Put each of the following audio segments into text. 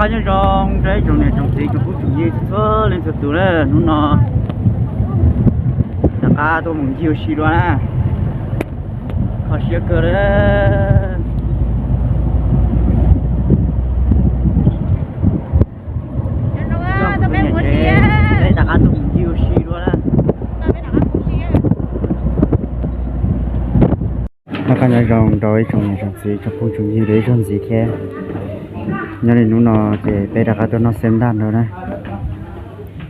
Qab nyob zoo rau ib tsoom niam tsoom txiv tsoom phooj tsoom ywg txhua leej txhua tus na, hnub no rov qab tuaj mus ncig ua si dua na, kho siab kawg li. Peb rov qab tuaj mus ncig ua si dua na. Noj qab nyob zoo rau ib tsoom niam tsoom txiv tsoom phooj tsoom ywg ib zaug ntxiv thiab. Nyob li hnub no ces peb rov qab tuaj noj xab ntaj nrog na.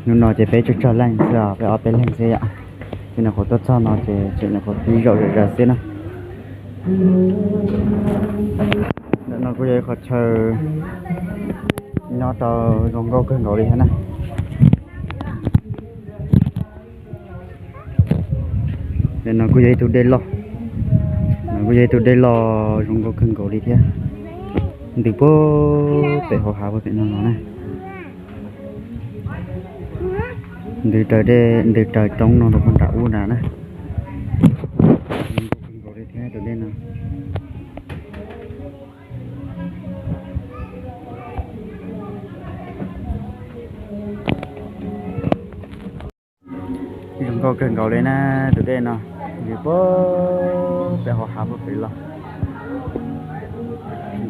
Hnub no ces peb tsawg tsawg leej xwb os, peb ob peb leeg xwb yom. Ces nyuam qhuav tuaj txog no ces tseem nyuam qhuav pib zaum zom zaws xwb na. Ntawm no kuj yog ib qhov chaw nyob rau zoo nkauj kawg nkaus li thiab na. Ntawm no kuj yog ib tug dej loj, no kuj yog ib tug dej loj zoo nkauj kawg nkaus li thiab. Ntws puag pem hauv hav puag pem no los na. Ntws raws dej, ntws raws roob no rau puag nram ub nrad na. Zoo nkauj kawg nkaus li thiab tus dej no. Zoo nkauj kawg nkaus li na, tus dej no ntws puag pem hauv hav puag pem los,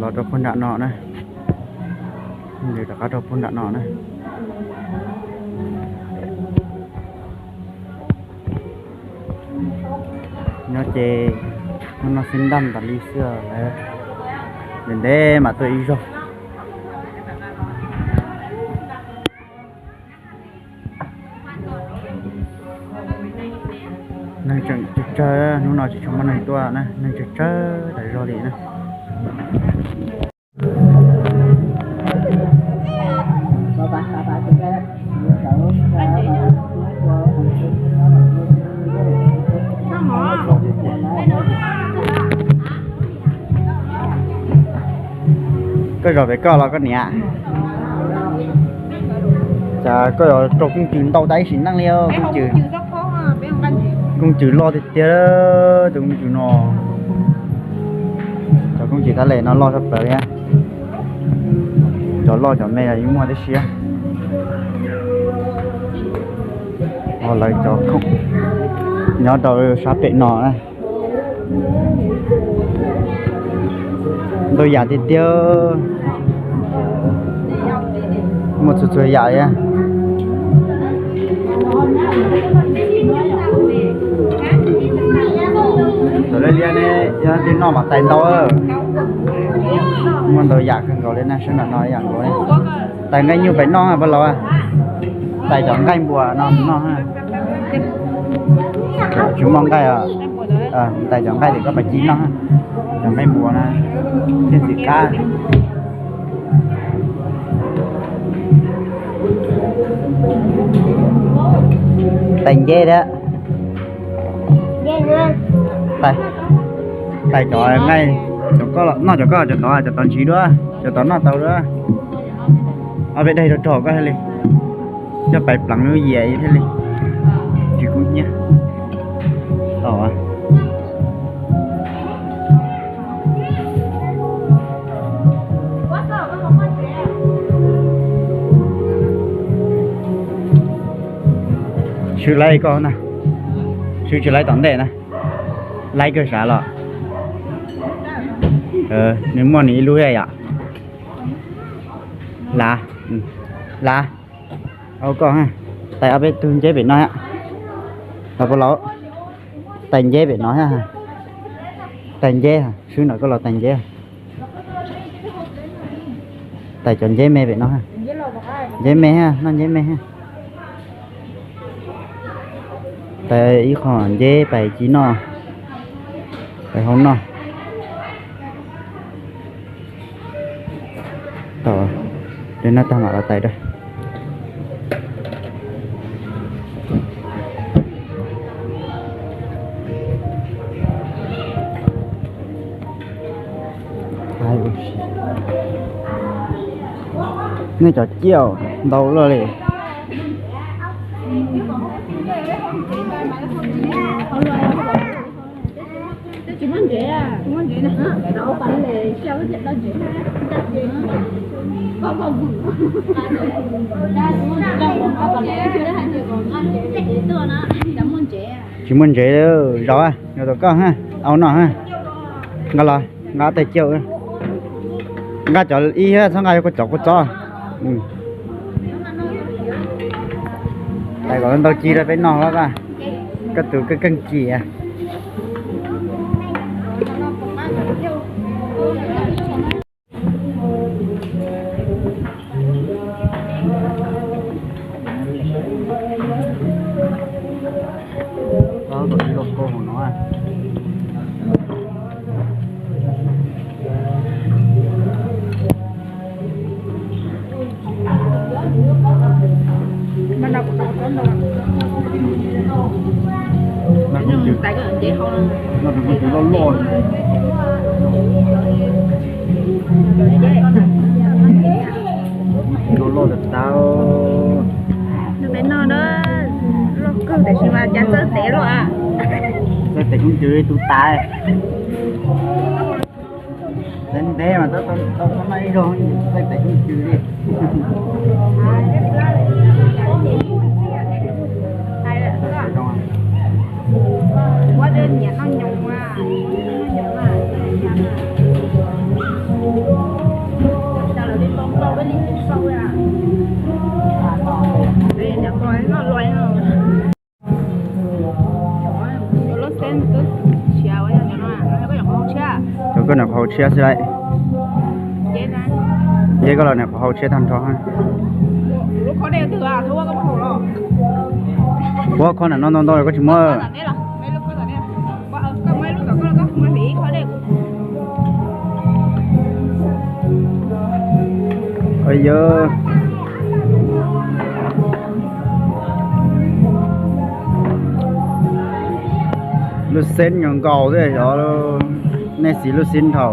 los rau puag nram no na, ntws rov qab rau puag nram no na. Nyob ces hnub no xib ntaj tas li xwb, ntev ntev mam tuaj ib zaug. Neeg tseem tsawg tsawg, hnub no tsis tshua muaj neeg tuaj na, neeg tsawg tsawg tas zog li na. Koj zov pem koj los koj niam? Cas koj yuav raug kooj cws ntau tas ib sim neej li os. Kooj cws loj tiag tiag, tus kooj cws no. Cov kooj cws thab les no loj tshaj plaws li. Cov loj cov me los yeej muaj tib si. Ho lawv cov khoom nyob rau sab pem no na. Ntau yam tiag tiag, muaj txhua txhua yam li. Cov liab liab ne, yog leej twg noj mas tais ntau. Muaj ntau yam kawg nkaus li na, sab nram no ib yam nkaus li. Tais nqaij nyuj pais noj pab laus, tais cov nqaij npua no noj. Tsis muaj nqaij, tais cov nqaij tim koj pais ci noj, cov nqaij npua na, thiab ntxim qab. Tais nceb thiab. Tais, tais cov nqaij, cov koj noj cov koj cov tod, cov tod ntshiv dua, cov tod noj tau dua. Ob peb daig rog rog koj thiaj li coj pais pleev lub yias thiaj li tsis kub hnyiab. Swb laib koj na, swb tsis laib tom ntej na, laib kawg sav los. Nws muaj nws ib lub thiab yom. Lav, lav, au koj, tais ob peb tug nceb pem no, los puas laus, tais nceb pem no, tais nceb, swb ntawm koj los tais nceb, tais cov nceb me pem no, nceb me, noj nceb me. Tais ib qho nceb pais ci noj, pais hau noj. Tom, li no tag mam los tais dua. Nej cov ciaj ntau luaj li. Tsis muaj ntsev, zaum, yog tau koj, au noj, nqa los, nqa tej cauj, nqa cov ib thiab txhob nqa cov kua txob. Tais kom ntau ci rau peb noj, koj tus keej keej ci. Noj tus koj tw loj loj. Loj loj tas tas. Noj peb noj na, loj kawg tiam sis mas cas txawj ntev loj a. Txawj ntev koob cws li tus tas. Ntev ntev mas tau tau noj ib zaug txawj ntev koob cws li. Cov koj niam qhov hau tshiab xwb lauj. Yog koj los niam qhov hau tshiab tag nrho. Ua kho nram no ntau ntau koj tsis muab. Yog lub xeeb nyuag nkaus thiab, yog nej siv lub xeeb dhau.